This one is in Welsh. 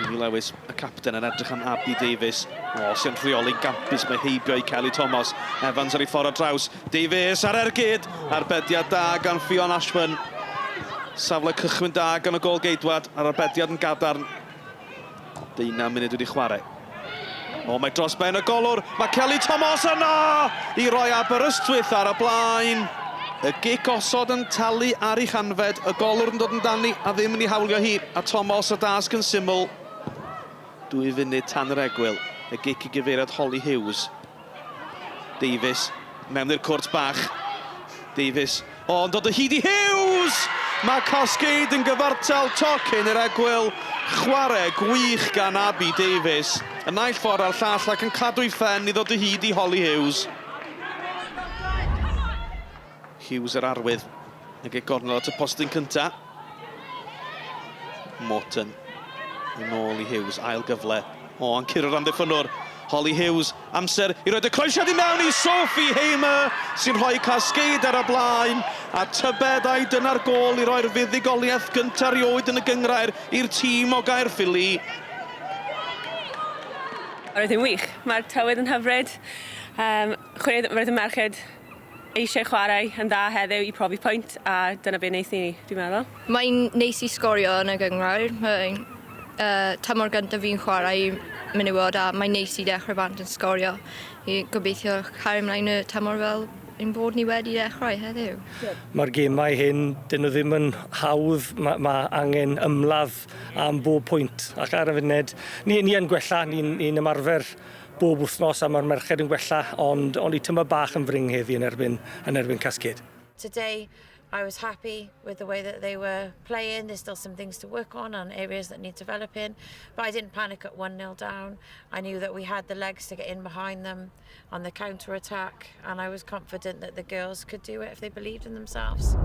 Amy Lewis, y capten, yn edrych am Abby Davies. O, sy'n rheoli gampus, mae heibio i Kelly Thomas. Evans ar ei ffordd ar draws. Davies ar ergyd! Arbediad da gan Ffion Ashburn. Safle cychwyn da gan y gôl geidwad, a'r arbediad yn gadarn. 19 munud wedi chwarae. O, mae dros ben y golwr. Mae Kelly Thomas yno i roi Aberystwyth ar y blaen. Y gic osod yn talu ar ei chanfed. Y golwr yn dod yn dani a ddim yn ei hawlio hi. A Thomas y dasg yn syml. 2 funud tan yr egwyl. Y gic i gyfeiriad Holly Hughes. Davies mewn i'r cwrt bach. Davies, o, yn dod o hyd i Hughes! Mae Cascade yn gyfartal toc cyn yr egwyl. Chwarae gwych gan Abby Davies. Y naill ffordd a'r llall ac yn cadw'i phen i ddod o hyd i Holly Hughes. Hughes yr arwydd. Ac e gornel at y postyn cynta. Morton yn ôl i Hughes, ail gyfle. O, yn curo'r amddiffynnwr. Holly Hughes, amser i roed y croesiad i mewn i Sophie Hamer, sy'n rhoi Cascade ar y blaen. A tybed ai dyna'r gôl i roi'r fuddugoliaeth gyntaf rioed yn y gynghrair i'r tîm o Gaerffili. Roedd hi'n wych. Mae'r tywydd yn hyfryd. Um, roedd y merched eisiau chwarae yn dda heddiw i profi pwynt a dyna be wnaethon ni, dwi'n meddwl. Mae'n neis i sgorio yn y gynghrair. Mae'n uh, tymor gyntaf fi'n chwarae i menywod a mae'n neis i dechrau bant yn sgorio. I gobeithio cario ymlaen y tymor fel ein bod ni wedi dechrau heddiw. Mae'r gemau hyn, dyn nhw ddim yn hawdd, mae, mae angen ymladd am bob pwynt. Ac ar y funud, ni, ni yn gwella, ni'n ni ymarfer bob wythnos a mae'r merched yn gwella, ond o'n i tyma bach yn fring heddi yn erbyn, yn erbyn Cascade. Today, I was happy with the way that they were playing. There's still some things to work on and areas that need developing, but I didn't panic at 1-0 down. I knew that we had the legs to get in behind them on the counter attack, and I was confident that the girls could do it if they believed in themselves.